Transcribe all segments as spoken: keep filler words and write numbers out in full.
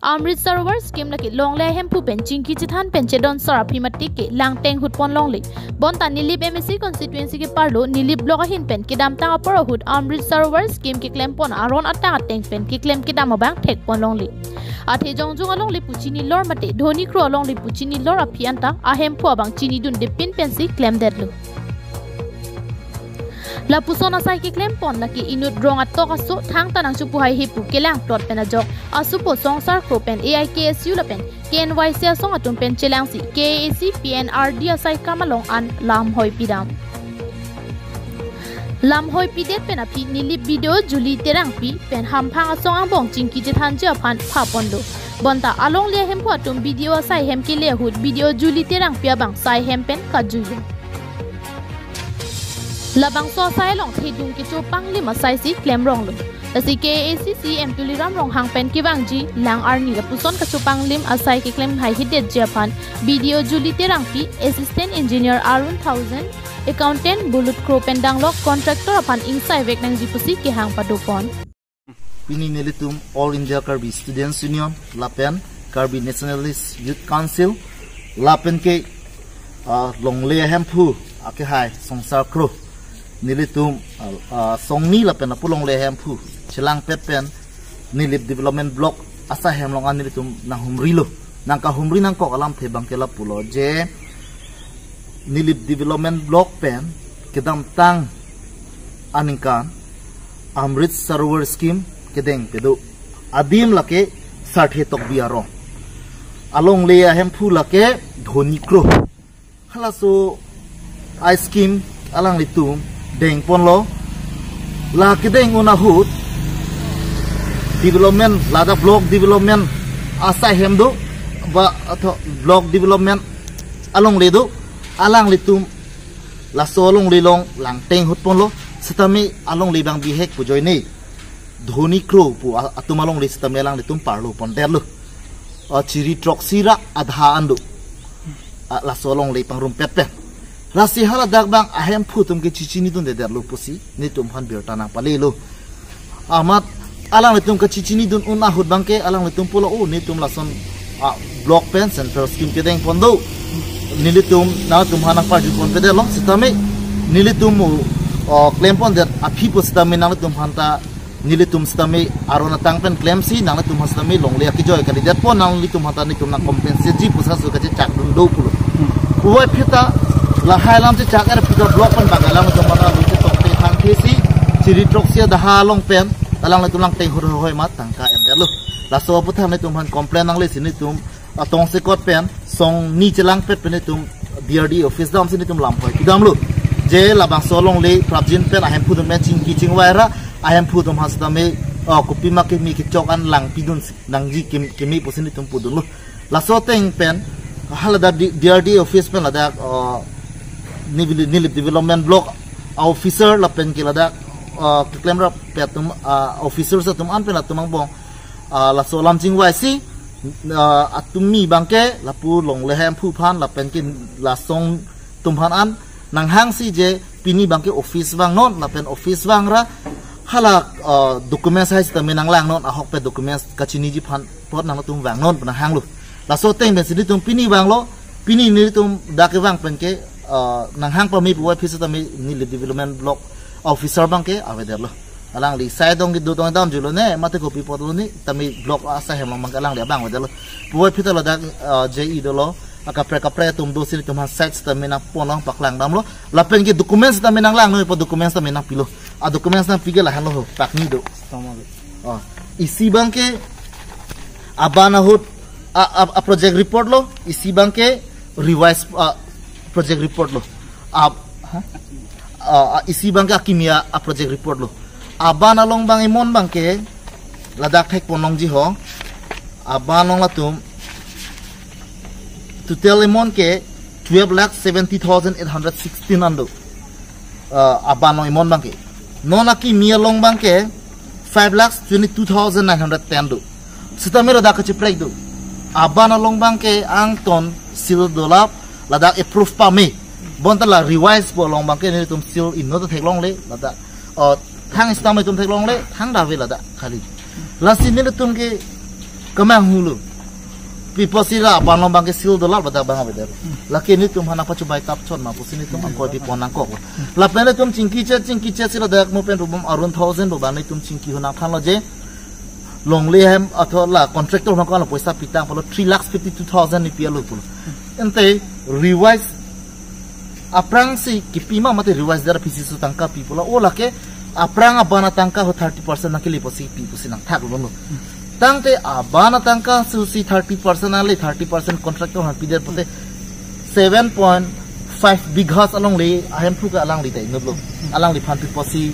Amrit Sarovar scheme lake longle ahemphu pen chingki chethan pen chedon sor aphi matik ke langteng hut pon longle. Bonta Nilip M A C constituency ke parlo Nilip block ahin pen kedamtang apor ahut Amrit Sarovar scheme keklem pon aron atang ateng pen keklem kedam abang thek pon longle. Athe jongjung alongle pu chinilor mate Dhoni Kro alongle pu chinilor aphi anta ahemphu abang chinidunde pin pensi klemdetlo. Lapuson asai keklem pon lake inut rong atok aso thangta nangchopu haihe pu kelang plot pen ajok asupo Songsar Kro pen A I K S U lapen K N Y C asong atum pen chelangsi K A A C P N R D asai kam along an lamhoi pidam. Lamhoi pidet pen aphi Nilip B D O Julie Terangpi pen hamphang asong angbong chingki chethanji aphan pha ponlo. Bonta alongle ahemphu atum B D O asai hem kele ahut B D O Julie Terangpi abang sai hem pen kajuilo. Labangso asai along thedung kecho panglim asai si klemronglo. Lasi K A A C C M Tuliram Ronghang pen kevangji lang arni lapuson kacho panglim asai keklem haihedetji aphan B D O Julie Terangpi, Assistant Engineer Arun Thousand, Accountant Bulut Kro pen danglok contractor aphan ingsai vek nangji pusi kehang pado pon. Pini nelitum All India Karbi Students Union lapen Karbi Nationalist Youth Council lapen ke, ah, longle ahemphu akehai Songsar Kro, nelitum, ah, ah, songni lapen lapu longle ahemphu chelangpet pen Nilip Development Block asai hem along an nelitum nanghumrilo. Nangkahumri nangkok alamthe abangke lapulo je Nilip Development Block pen kedamtang aningkan Amrit Sarovar scheme kedeng pedo. Adim lake Sarthe Tokbi arong. Alongle ahemphu lake Dhoni Kro. Halaso a-scheme alanglitum deng ponlo. La kedeng un ahut development, ladak block development asai hem do, ba atho block development alongle do, alanglitum laso alongle along langteng hut ponlo, setame alongle abang bihek pu ajoine Dhoni Kro pu a-, atum alongle setame alanglitum parlo pondetlo. A, chiri throksi ra adha an do. A, laso alongle pangrumpet pen. Lasi haladak abang ahemphu atum ke chichinidundedetlo pusi netum aphan birta nangpalelo. Amat alanglitum kachichinidun un ahut abangke alanglitum pulo, o, netum lason, a, block pen central scheme kedeng pon do. Nelitum nangtum aphan nangparju ponpedetlo setame nelitum mo, o, klem pondet aphi pu setame nangtum aphan ta nelitum setame aron atang pen klemsi nanglitum aphan setame longle akejoi kalidet pon, nanglitum aphan ta netum nang compensate ji pu sasu kachechakdun do pulo. Puvoiphit ta lahai alam chechak er aphi ta block pen bang alanglitum aphan ta luche tokte thangthesi chiri throksi adha along pen alanglitum langteng hurhoi ma tangka endetlo. Laso aputhak netum aphan complain nanglesi netum atongsekot pen songni chelangpet pen netum D R D office damsi netum lamhoi pidamlo. Je labangso alongle prapjin pen ahemphu atum pen chingki chingvai ra ahemphu atum aphan setame, o, kopima keme kechok an langpidun si, nangji kem-, keme pusi netum pudunlo. Laso ateng pen haladak D-, D R D office pen ladak, o, Nilip, Nilip Development Block a-officer lapen ke ladak, o, keklemrap pen atum, a, officers atum an pen latum angbong, a, laso alam chingvaisi, a, atum mi abangke lapu longle ahemphu aphan lapen ke lasong atum aphan an nanghangsi je pini abangke office vangnon lapen office vangra hala, a, documents hai setame nanglangnon, ahok pen documents kachiniji aphan apot nangtum vangnon pu nanghanglo. Laso ateng pensi netum pini vanglo, pini netum dak kevang pen ke, a, nanghang pame puvoiphit setame Nilip Development Block officer abangke avedetlo. Alangli sai dong kedo tong damjulo ne, mate kopi apotlo ne, tame block asai hem along abangke alangli abang avedetlo. Puvoiphit ta ladak, a, J E dolo, akaprek kaprek atum dosi netum aphan site setame nangpon nangpaklang damlo. Lapen ke documents setame nanglangnon, pu documents setame nangpilo. A documents nangpi ke lahenlo ho, pakni do. Tama be. O, isi abangke aban ahut a, a, a project report lo, isi abangke revise, a, project report lo. A, ha? A, a, isi abangke akimi a, a project report lo. Aban along abang emon abangke ladak thek pon longji ho. Aban along latum total emon ke twelve lakh seventy thousand eight hundred sixteen an do. A, aban along emon abangke. Non akimi along abangke five lakhs twenty-two thousand nine hundred ten do. Setame ladak kachiprek do. Aban along abangke angton seal dolap ladak approve pame. Bonta la revise pu along abangke netum seal inut theklongle ladak. O, thang stamp itum theklongle, thang dave ladak khali. Lasi netum ke Kemang hulu. Pi apotsi la aban along abangke seal dolar, ladak abang avedet. Lake netum aphan nangpachobai tap chot ma pusi netum angkoi pipon nangkok. Lapen netum chingki chet, chingki chet si ladak mo pen rubom Arun Thousand pu abang netum chingki hu nangthanlo je, longle hem athor la contractor nangkok lo, poisa pitang pulo, three lakhs fifty-two thousand ne pi-etlo pulo. Ante revise aphrangsi kipi ma mate revise det aphi si su tangka pi pulo. O lake aphrang aban atangka ho thirty percent nangkele pusi pi pusi nangthaklo. Tangte aban atangka su si thirty percent ale, thirty percent contractor aphan pidet pute seven point five bighas alongle ahemphu ke alangli ta inutlo. Alangliphan pi pusi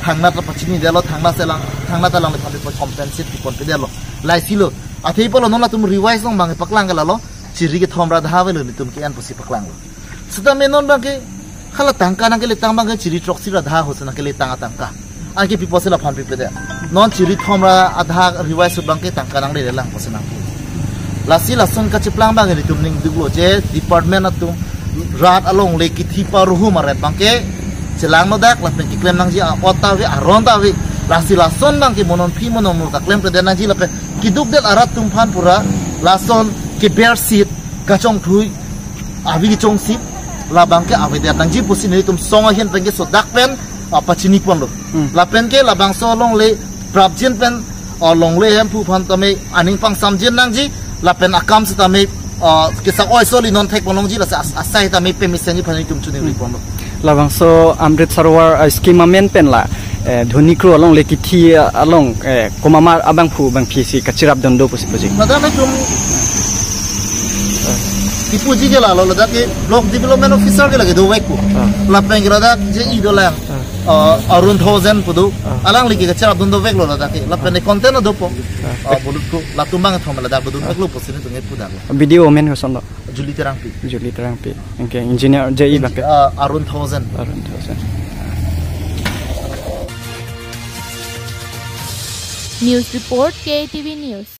thangnat ta pachinidetlo, thangnat si alang, thangnat alangliphan pi pusi compensate pipon pedetlo. Laisilo. Athe pulo non latum revise along abang paklang ke lalo, chiri kethom ra adha avelo netum ke-en pusi paklanglo. Seta me non abangke hala tangka nangkeletang abangke chiri throksi ra adha ho si nangkeletang atangka. Anke pi apotsi laphan pipedet? Non chiri thom ra adha revise ahut abangke tangka nanglelelang pusi nangpu. Lasi lason kacheplang abangke netum ningduklo je department atum rat alongle kithi paruhu maret abangke chelangno dak lapen keklem nangji a-ot ta ave, aron ta ave. Lasi lason abangke mo non aphi mo non mo ta klemkledet nangji lapen keduk det arat atum aphan pura lason kebersit kachongthui avi kechongsi labangke avedet nangji pusi netum song ahin pen keso dak pen, ah, pachiniponlo. Hmm. Lapen ke labangso alongle prapjin pen, ah, longle hemphu aphan tame aning pangsamjin nangji lapen akam setame, ah, kesak oi soli non thekpon longji lasi as-, asai tame pemesenji aphan netum choningriponlo. Labangso Amrit Sarovar, ah, scheme amen pen la, eh, Dhoni Kro alongle kithi, ah, along, eh, komat ma abangphu bangphi si kachirapdun do pusi puji. Ladak netum kipuji ke lalo, ladak ke block development officer ke lake dovek ko. Ah. Lapen ke ladak je-i dolang. Ah. Ah, Arun Thousand pu do. Ah. Alangli ke kachirapdun doveklo ladak ke. Lapen ke content dopo. Ah. Ah, bulut ko latum abang thom ladak dodun veklo pusi netum nge pudaklo. B D O amen kosonlo? Julie Terangpi. Julie Terangpi. Anke engineer je-i abangke? Ah, Arun Thousand. Arun Thousand. News report, K A T V News.